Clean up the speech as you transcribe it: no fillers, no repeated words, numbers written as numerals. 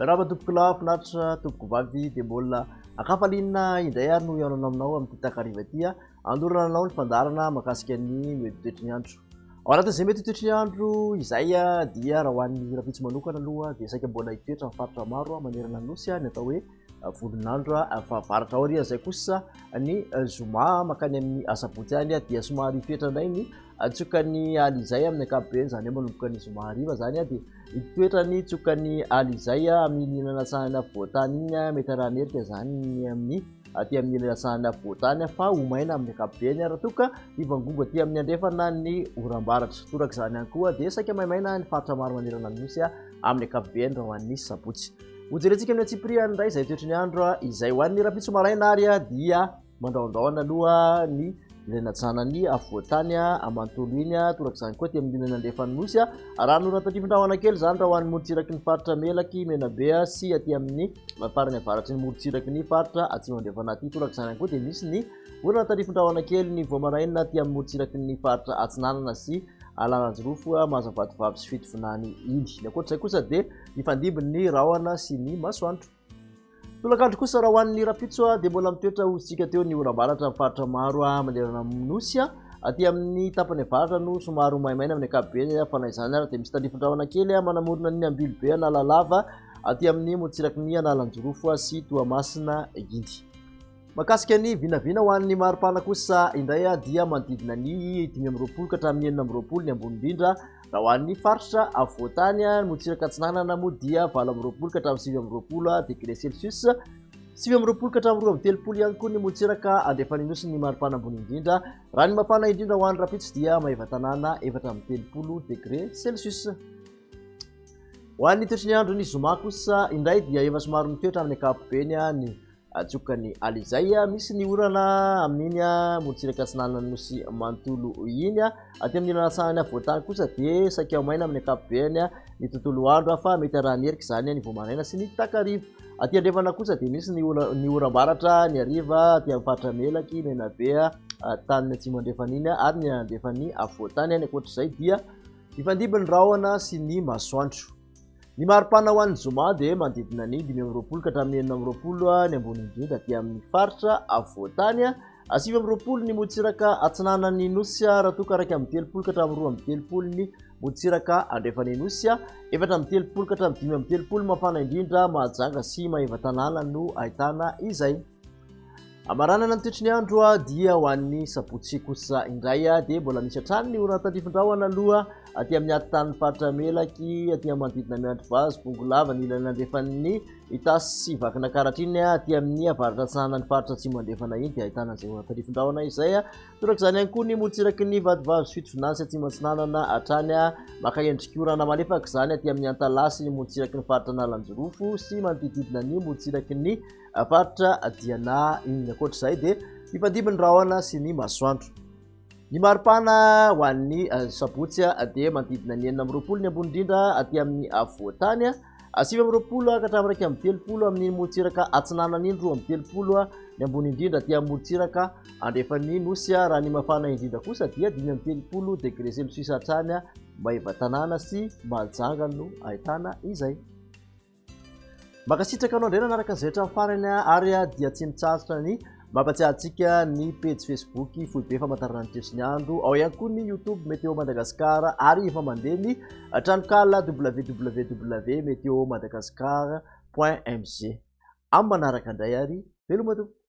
Miarahaba tompoko lahy, finaritra tompoko vavy, dia mbola ankafaliana indray ary no hihaonana aminao amin'ity takariva ity andorana anao ny fandaharana mahakasika ny mety toetry ny andro. Ao anatin'izay mety toetry ny andro izay dia raha ho an'ny rahampitso manokana aloha dia saika mbola hitoetra amin'ny faritra maro manerana ny nosy ny atao hoe volon'andro fahavaratra. Aorian'izay kosa ny zoma mankany amin'ny asabotsy any dia somary hitoetra indray ny tsiokan'ny alizay amin'ny ankapobeny, izany hoe manomboka ny zoma hariva izany dia hitoetra ny tsiokan'ny alizay amin'ny ilany atsinanana afovoan-tany iny, mety arahan'erika izany ny amin'ny aty amin'ny ilany atsinanana afovoan-tany fa ho maina amin'ny ankapobeny raha toa ka hivangongo aty amin'ny andrefana ny oram-baratra. Torak'izany ihany koa dia saika maimaina ny faritra maro manerana ny nosy amin'ny ankapobeny raha ho an'ny sabotsy. Hojerentsika amin'ny antsipiriany indray izay toetry ny andro izay. Ho an'ny rahampitso maraina ary dia mandrahondrahona aloha ny ilay natsanan'ny afovoan-tany amantolo iny, torak'izany koa aty amin'ny ilany andrefan'ny nosy. Raha noran-tandrifin-drahona kely izany raha ho an'ny morontsiraky ny faritra Melaky, Menabe sy aty amin'ny farany avaratry ny morontsiraky ny faritra Atsimo Andrefana aty. Torak'izany ihany koa dia misy ny orana tandrifin-drahona kely ny vao maraina aty amin'ny morontsiraky ny faritra Atsinanana sy Analanjirofo, Mahazo Vatovavy sy Fitovinany iny. Ny ankoatr'izay kosa dia mifandimby ny rahona sy ny masoandro. Tolakandro kosa raha ho an'ny rahampitso dia mbola mitoetra ho isika teo ny oram-baratra amin'ny faritra maro manerana ny nosy. Aty amin'ny tapany avaratra no somary ho maimaina amin'ny ankapobeny fa na izany ara dia misy tandrifin-drahona kely manamorona ny Ambilobe Analalava aty amin'ny morontsiraky ny Analanjirofo sy Toamasina iny. Mahakasika ny vinavina ho an'ny maripana kosa indray dia manodidina ny 25 ka hatramin'ny 26 ny ambony indrindra. Raha ho an'ny faritra afovoan-tany, ny morontsiraka atsinanana moa dia 28 ka hatramin'ny 29 degré celsius. 29 ka hatramin'ny 32 ihany koa ny morontsiraka andrefan'ny nosy ny maripana ambony indrindra. Raha ny mafana indrindra ho an'ny rahampitso dia Maevatanàna 34 degré celsius. Ho an'ny toetry ny andro ny zoma kosa indray dia efa somary mitoetra amin'ny ankapobeny ny Atsokan'i Alizay. Misy ny orana amin'iny morontsiraka atsinanan'ny nosy manontolo iny. Aty amin'ny ilany atsinanan'ny afovoan-tany kosa dia saika ho maina amin'ny ankapobeny ny tontolo andro fa mety arahan'ny erika izany ny vao maraina sy ny takariva. Aty andrefana kosa dia misy ny ny oram-baratra ny hariva aty amin'ny faritra Melaky, Menabe, tany atsimo andrefana iny ary ny andrefan'ny afovoan-tany. Any ankoatr'izay dia mifandimby ny rahona sy ny masoandro. Ny maripana ho an'ny zoma dia manodidina ny 25 ka hatramin'ny 26 ny ambony indrindra aty amin'ny faritra afovoan-tany. 29 ny morontsiraka atsinanan'ny nosy raha toa ka 31 ka hatramin'ny 32 ny morontsiraka andrefan'ny nosy. 34 ka hatramin'ny 35 mafana indrindra Mahajanga sy Maevatanàna no ahitana izay. Amaranana ny toetry ny andro dia ho an'ny sabotsy kosa indray dia mbola misy hatrany ny orana tandrifin-drahona aloha aty amin'ny atitan'ny faritra Melaky, aty amin'ny manodidina Miandrivazo, Bongolava, ny ilany andrefan'ny Itasy sy Vakinakaratra iny, aty amin'ny avaratra atsinanan'ny faritra Atsimo Andrefana iny dia ahitana izay orana tandrifin-drahona izay. Torak'izany ihany koa ny morontsiraky ny Vatovavy sy Fitovinany sy Atsimo Atsinanana hatrany maka endrik'orana malefaka izany aty amin'ny Antalaha sy ny morontsiraky ny faritra Analanjirofo sy manodidididina ny morontsiraky ny Faritra Diana iny. Ankoatra izay dia mifandimby ny rahona sy ny masoandro. Ny maripana ho an'ny sabotsy dia manodidina ny 26 ny ambony indrindra aty amin'ny afovoan-tany, 29 ka hatramin'ny 31 amin'ny morontsiraka atsinanana iny, 32 ny ambony indrindra aty amin'ny morontsiraka andrefan'ny nosy. Raha ny mafana indrindra kosa dia 35 degré celsius hatrany Maevatanàna sy Mahajanga no ahitana izay. Mankasitraka anao indray nanaraka izay hatramin'ny farany ary dia tsy mitsahatra ny mampatsiahy antsika ny pejy Facebook foibe famantarana ny toetry ny andro, ao ihany koa ny YouTube Météo Madagascar ary efa mandeha ny tranonkala www.meteomadagascar.mg. Amin'ny manaraka indray ary veloma tompoko.